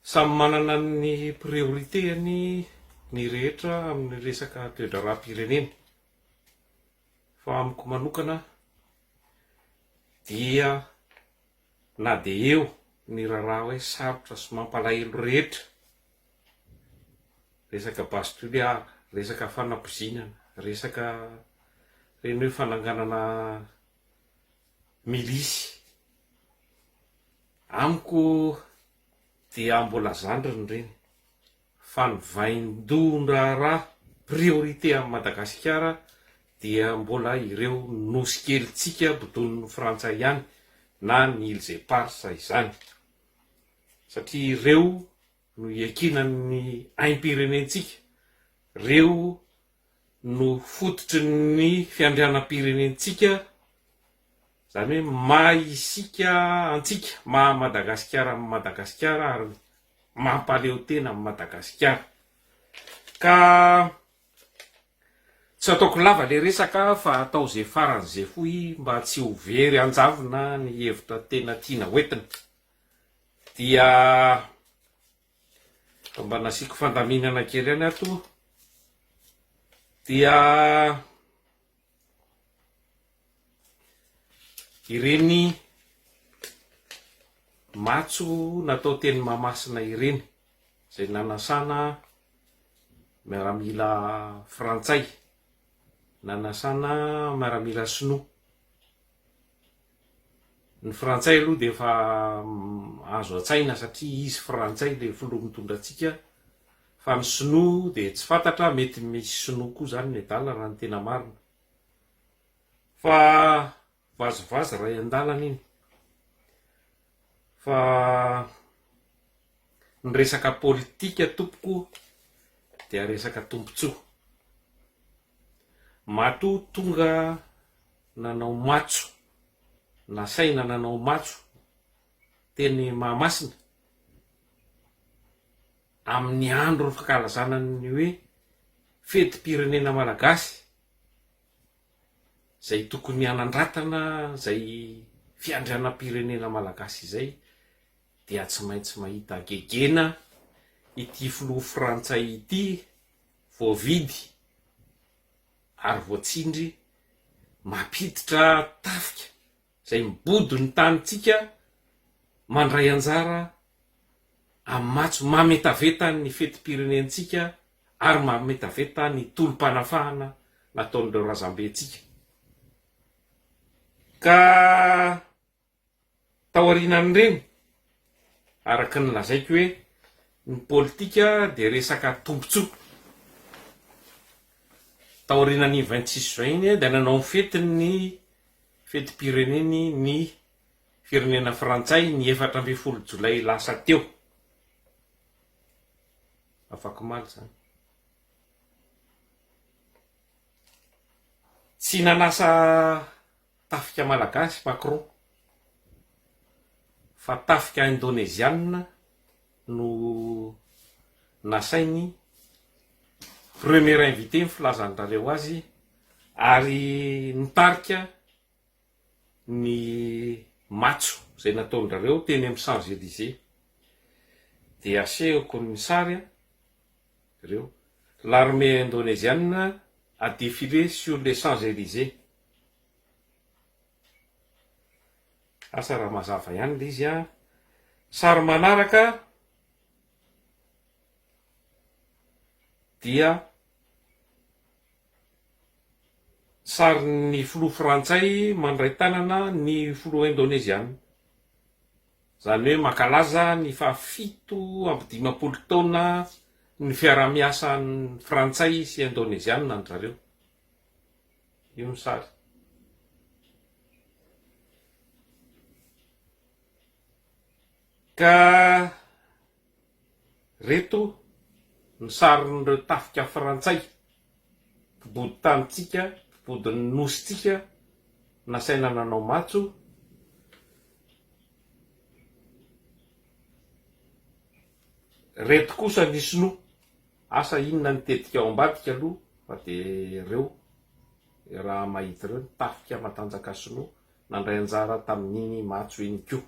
Samy manana ny priorité-ny ny rehetra amin'ny resaka toe-draharaham-pirenena. Fa amiko manokana dia na dia eo ny raharaha hoe sarotra sy mampalahelo rehetra, resaka Base Toliara, resaka fanapoizinana, resaka ireny hoe fananganana milisy, amiko dia mbola zandriny ireny fa ny vaindohan-draharaha priorité amin'i Madagasikara dia mbola ireo nosy kelintsika bodonin'ny frantsay ihany na ny îles éparses izany satria ireo no iankinan'ny aim-pirenentsika, ireo no fototry ny fiandrianam-pirenentsika Izany hoe maha isika antsika, maha Madagasikara an'i Madagasikara ary mampaleo tena an'i Madagasikara. Ka tsy ataoko lava le resaka fa atao ze faran'ze fohy mba tsy ho very anjavona ny hevitra tena tiana hoentina. Dia mba nasiako fandaminana kely ihany ato. Dia Ireny matso natao teny Mahamasina ireny, izay nanasana miaramila frantsay, nanasana miaramila sinoa. Ny frantsay aloha dia efa azo an-tsaina satria izy frantsay ilay filoha mitondra antsika, fa ny sinoa dia tsy fantatra, mety misy sinoa koa izany ny adala raha ny tena marina. Fa vazivazy ray an-dalana iny. Fa ny resaka politika tompoko dia resaka tombontsoa. Matoa tonga nanao matso, nasaina nanao matso teny Mahamasina amin'ny andron'ny fankalazana ny hoe fetim-pirenena malagasy izay tokony hanandratana izay fiandrianam-pirenena malagasy izay dia tsy maintsy mahita gegena ity filoha frantsay ity voavidy ary voatsindry mampiditra tafika izay mibodo ny tanintsika mandray anjara amin'ny matso mametaveta ny fetim-pirenentsika ary mametaveta ny tolom-panafahana nataon'ireo razambentsika. Ka Taorianan'ireny, araka ny lazaiko hoe ny politika dia resaka tombontsoa. Taorianan'iny 26 juin iny dia nanao ny fetin'ny fetim-pireneny ny firenena frantsay ny 14 jolay lasa teo. Afakomaly izany. Tsy nanasa Tafika Malagasy Macron fa tafika Indonezianina no nasainy premier invité ny filazan-drareo azy ary nitarika ny matso izay nataon-drareo teny amin'ny Champs Elysées. Dia asehoko ny sary a, ireo. L'armée indonésienne a défilé sur les Champs Elysées. Asa raha mazava ihany ilay izy an. Sary manaraka dia sarin'ny filoha frantsay mandray tanana ny filoha indoneziana. Izany hoe mankalaza ny faha-57 taona ny fiaraha-miasan'ny frantsay sy indoneziana ry zareo. Io ny sary. Ka reto ny sarin'ireo tafika frantsay mpibodo tanintsika, mpibodo ny nosintsika nasaina nanao matso. Reto kosa ny sinoa. Asa inona ny tetika ao ambadika aloha fa de reo raha mahita reo ny tafika matanjaka sinoa nandray anjara tamin'iny matso iny koa.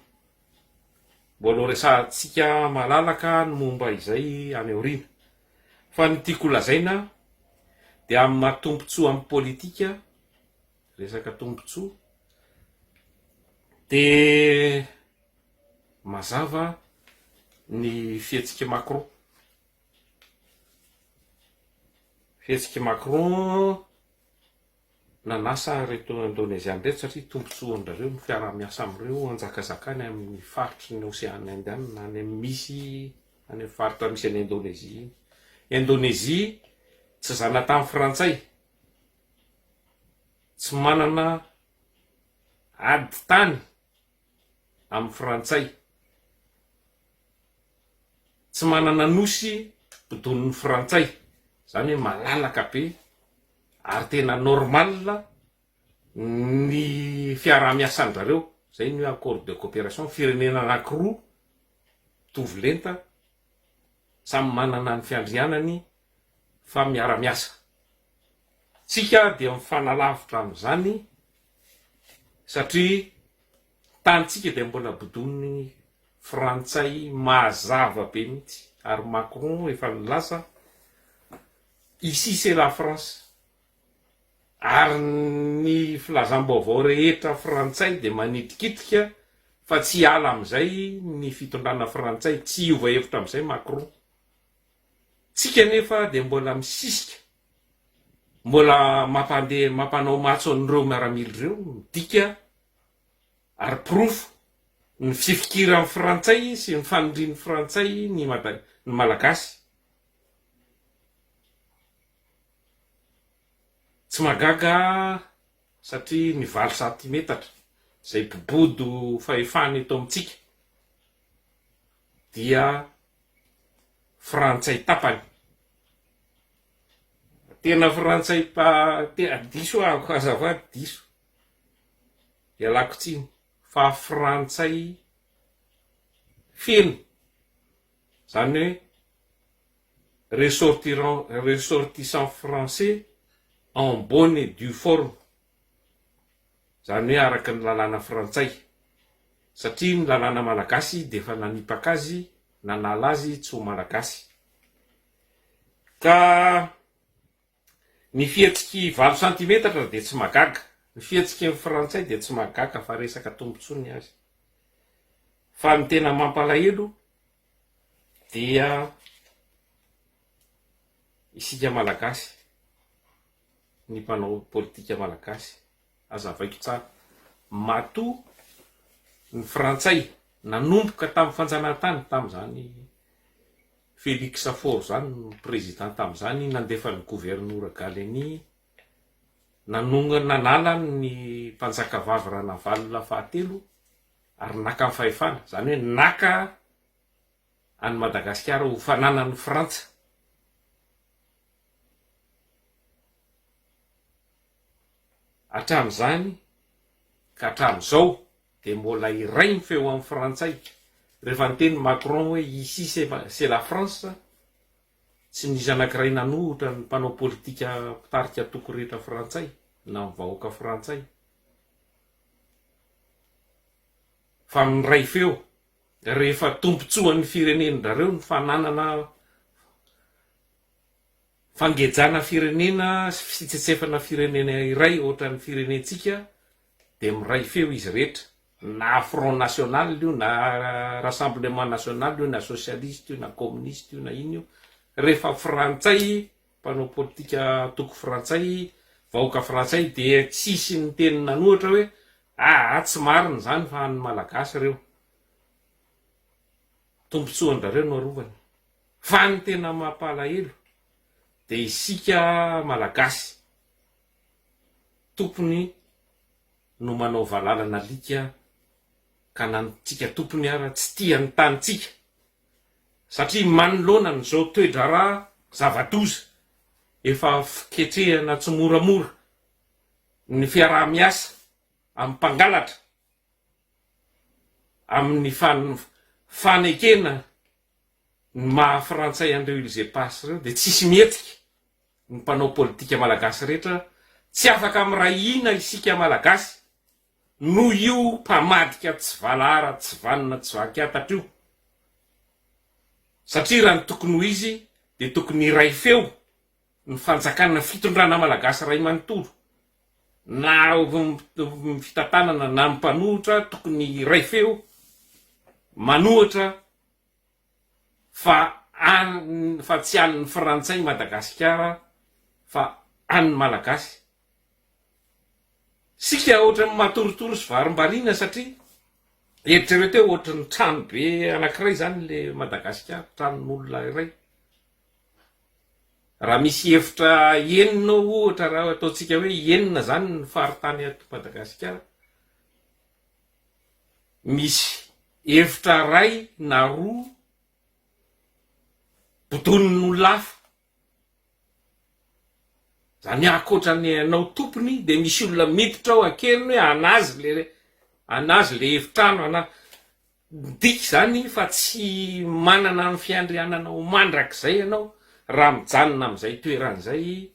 Mbola ho resahantsika malalaka ny momba izay any aoriana. Fa ny tiako ho lazaina dia amin'ny maha tombontsoa amin'ny politika, resaka tombontsoa, dia mazava ny fihetsik'i Macron. Fihetsik'i Macron nanasa ireto Indoneziana ireto satria tombontsoan-drareo ny fiaraha-miasa amin'ireo hanjakazakany amin'ny faritry ny Oseana Indiana any amin'ny misy any amin'ny faritra misy an'i Indonezia iny. Indonezia tsy zanatany frantsay, tsy manana ady tany amin'ny frantsay, tsy manana nosy bodonin'ny frantsay, izany hoe malalaka be ary tena normal ny fiaraha-miasan-dRareo, zay ny hoe accord de coopération, firenena anakiroa mitovy lenta, samy manana ny fiandrianany fa miara-miasa. Tsika dia mifanalavitra amin'izany satria tanintsika dia mbola bodoin'ny frantsay mazava be mihitsy ary Macron efa nilaza Ici c'est la France. Ary ny filazam-baovao rehetra frantsay dia manitrikitrika fa tsy hiala amin'izay ny fitondrana frantsay, tsy hiova hevitra amin'izay Macron. Tsika anefa dia mbola misisika, mbola mampandeha, mampanao matso an'ireo miaramila ireo, midika ary porofo ny fifikiran'ny frantsay sy ny fanindrian'ny frantsay ny Mada- ny Malagasy. Tsy mahagaga satria ny valo santimetatra izay mpibodo fahefana eto amintsika dia frantsay tapany. Tena frantsay diso aho azafady diso, ialako tsiny fa frantsay feno. Izany hoe ressortirant ressortissant français en bonne et due forme, izany hoe araka ny lalàna frantsay, satria ny lalàna malagasy dia efa nanipaka azy, nanala azy tsy ho malagasy. Ka ny fihetsiky valo santimetatra dia tsy mahagaga, ny fihetsiky ny frantsay dia tsy mahagaga fa resaka tombotsoa ny azy. Fa ny tena mampalahelo dia isika Malagasy, ny mpanao politika Malagasy, azavaiko tsara, matoa ny frantsay nanomboka tamin'ny fanjanahantany tamin'izany Félix Faure izany no président tamin'izany nandefa ny governora Gallieni nanongana nanala ny mpanjakavavy Ranavalona fahatelo ary naka ny fahefana, izany hoe naka an'i Madagasikara ho fananan'i Frantsa. Hatramin'izany ka hatramin'izao dia mbola iray ny feo amin'ny frantsay. Rehefa niteny Macron hoe ici c'est la France, tsy nisy anankiray nanohitra ny mpanao politika mpitarika antoko rehetra frantsay na ny vahoaka frantsay. Fa miray feo rehefa tombontsoan'ny firenen-drareo ny fananana fangejana firenena sy fitsetsefana firenena iray ohatran'ny firenentsika dia miray feo izy rehetra, na Front National io na Rassemblement National io na Socialiste io na Communiste io na inona io, rehefa frantsay, mpanao politika antoko frantsay, vahoaka frantsay dia tsisy niteny nanohatra hoe aa tsy marina izany fa an'ny Malagasy ireo. Tombotsoan-drareo no arovana. Fa ny tena mampalahelo dia isika Malagasy tompony no manao valalan'alika ka na tsika tompony ara tsy tia ny tanintsika satria manoloana an'izao toe-draharaha zava-doza efa fiketrehana tsimoramora ny fiaraha-miasa amin'ny mpangalatra amin'ny fanekena ny maha frantsay an'ireo îles éparses ireo dia tsisy mihetsika ny mpanao politika malagasy rehetra, tsy afaka miray hina isika malagasy. Noho io mpamadika tsy valahara tsy vanona tsy vaky hatatra io. Satria raha ny tokony ho izy dia tokony hiray feo ny fanjakana fitondrana malagasy iray manontolo na ny fitantanana na ny mpanohitra tokony hiray feo manohitra fa an fa tsy an'ny frantsay Madagasikara fa an'ny malagasy. Sika ohatran'ny matoritory sy varimbariana satria eritrereto hoe ohatran'ny trano be anankiray izany le Madagasikara, tranon'olona iray. Raha misy efitra enina ao ohatra, raha ataontsika hoe enina izany ny faritany ato Madagasikara, misy efitra iray na roa bodonin'olona hafa. Zany hoe ankoatra ny anao tompony dia misy olona miditra ao an-keriny hoe anazy le anazy le efitrano ana midika izany fa tsy manana ny fiandrianana ho mandrakizay ianao raha mijanona amin'izay toerana izay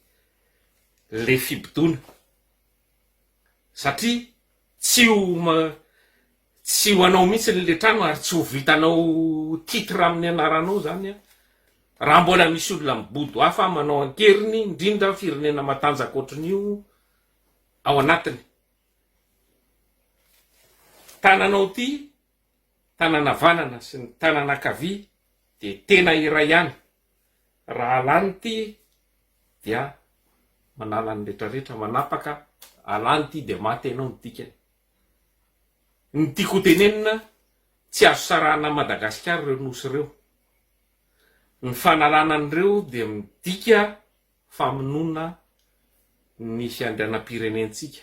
le fibodoana satria tsy ho Tsy ho anao mihitsy le trano ary tsy ho vitanao titre amin'ny anaranao zany an! Raha mbola misy olona mibodo hafa manao ankeriny indrindra firenena matanjaka ohatrin'io ao anatiny. Tananao ity, tanana havanana sy ny tanana ankavia dia tena iray ihany. Raha alany ity dia manala ny retraretra, manapaka, alany ity dia maty ianao ny dikany. Ny tiako ho tenenina, tsy azo sarahana amin'i Madagasikara ireo nosy ireo. Ny fanalana an'ireo dia midika famonoana ny fiandrianam-pirenentsika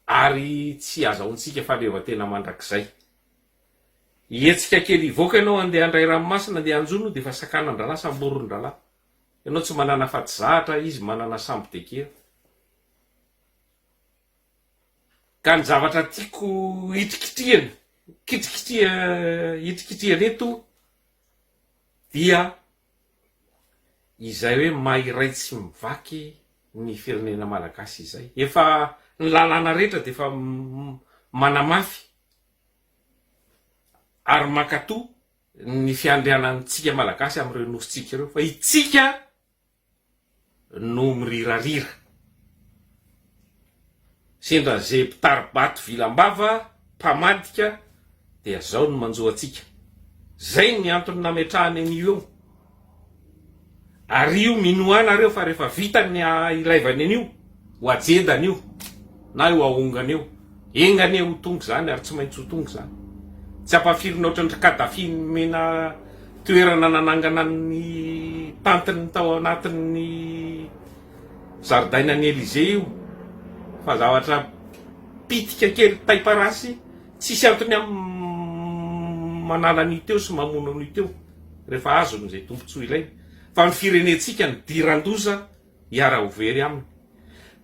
ary tsy azahoantsika fahaleovantena mandrakizay. Hihetsika kely hivoaka ianao handeha handray ranomasina, handeha hanjono dia efa sakanan-drahalahy, samborin-drahalahy. Ianao tsy manana afa-tsy zahatra, izy manana sambo de guerre. Ka ny zavatra tiako hitrikitrihana, kitrikitriha, hitrikitrihana eto dia izay hoe maha iray tsy mivaky ny firenena malagasy izay. Efa ny lalàna rehetra dia efa manamafy ary mankatoa ny fiandrianantsika malagasy amin'ireo nosintsika ireo fa itsika no mirirarira. Sendra ze mpitari-bato vilam-bava, mpamadika dia zao no manjo antsika. Zay ny antony nametrahany an'io eo. Ary io minoa nareo fa rehefa vita ny ilaivany an'io, ho ajedany io na io ahongany eo. Enga anie ho tonga izany ary tsy maintsy ho tonga izany. Tsy ampahafirina ohatran'dry Kadhafi nomena toerana nanangana ny tantiny tao anatin'ny zaridainan'i Elysée io fa zavatra pitika kely tay-parasy tsisy antony manala an'io teo sy mamono an'io teo rehefa azony izay tombontsoa ilainy fa ny firenentsika nidiran-doza hiara-ho very aminy.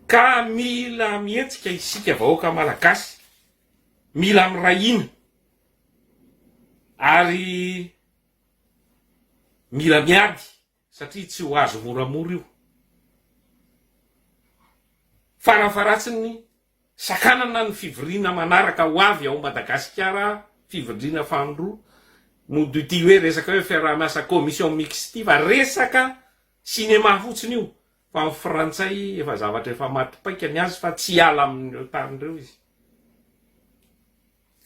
Ka mila mihetsika isika vahoaka Malagasy, mila miray hina ary mila miady satria tsy ho azo moramora io. Farafaharatsiny sakanana ny fivoriana manaraka ho avy ao Madagasikara, fivondriana fahandroa, mody ity hoe resaka hoe fiaraha-miasa commission mixte ity fa resaka Cinéma fotsiny io fa ny frantsay efa zavatra efa maty paika ny azy fa tsy hiala amin'ireo tany ireo izy.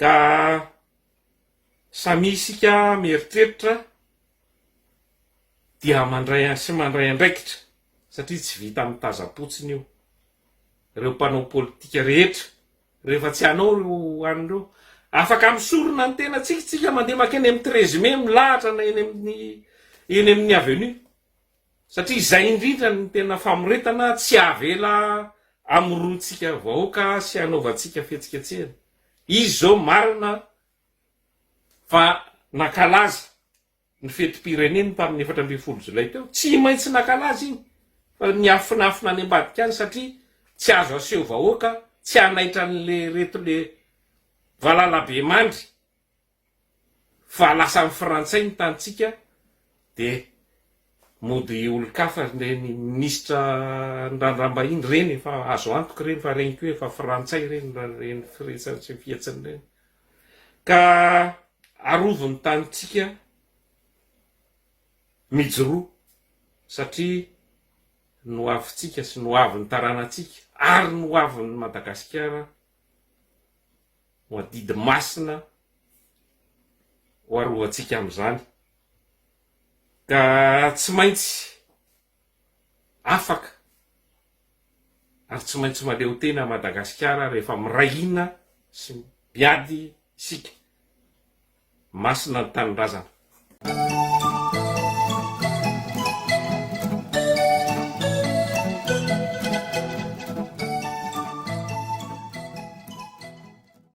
Ka samia isika mieritreritra dia mandray sy mandray andraikitra satria tsy vita mitazam-potsiny io. Ireo mpanao politika rehetra Rehefa tsy hanao ireo any ireo. Afaka misorona ny tenantsika tsika mandeha makeny amin'ny 13 mai milahatra na eny amin'ny eny amin'ny avenue. Satria izay indrindra no tena famoretana tsy avela hamorontsika vahoaka sy hanaovantsika fihetsiketsehana. Izy izao marina fa nankalaza ny fetim-pireneny tamin'ny 14 jolay teo, tsy maintsy nankalaza iny fa niafinafina any ambadika any satria tsy azo aseho vahoaka, tsy hanaitra an'le reto le valalabemandry fa lasan'ny frantsay ny tanintsika dia. Mody olon-kafa ireny minisitra ny raharaham-bahiny ireny efa azo antoka ireny fa ireny koa efa frantsay ireny raha ireny firesany sy fihetsiny ireny. Ka arovy ny tanintsika, mijoroa satria ny ho avintsika sy ny ho avin'ny taranantsika ary ny ho avin'i Madagasikara no adidy masina ho arovantsika amin'izany. Ka tsy maintsy afaka ary tsy maintsy mahaleo tena Madagasikara rehefa miray hina sy miady isika. Masina ny tanindrazana.